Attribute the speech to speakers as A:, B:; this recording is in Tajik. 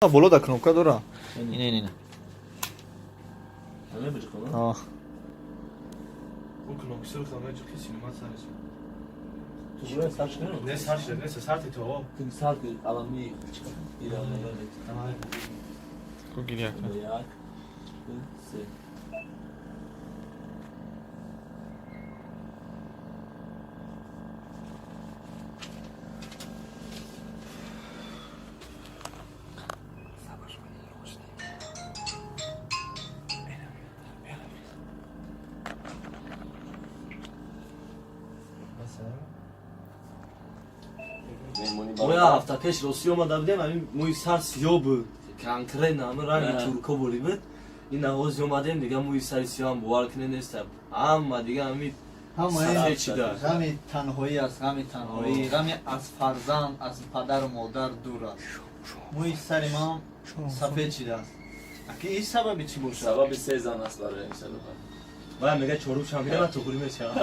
A: Боло да кнопка дора. Не, не, не.
B: Ҳамин биҷиқона?
A: А.
C: Он кнопки сурх ам ҷиқи синема сариш.
B: Тугура сар шуд?
C: Не сар шуд, не сар ти то.
B: Ту сар ки алами ира.
A: Ку гиря кун.
B: Як, ду, се. Мо як ҳафта пеш Росия омада будем, ҳамин мӯи сар сиёҳ буд. Конкретно ҳамин ранги турко бурӣ буд. Ин навози омадем, дига мӯи сари сиёҳам, бовар кунед, нест. Ҳама дига ҳамин сафед шида.
A: Ғами танҳоӣ аст, ғами танҳоӣ, ғами аз фарзанд, аз падару модар дур аст. Мӯи сари ман сафед шидааст. Аки ин сабаби чӣ бошад?
B: Сабаби се зан аст барои ин сабаб.
C: Вай мега чорум шанбе ман туғри мешавам.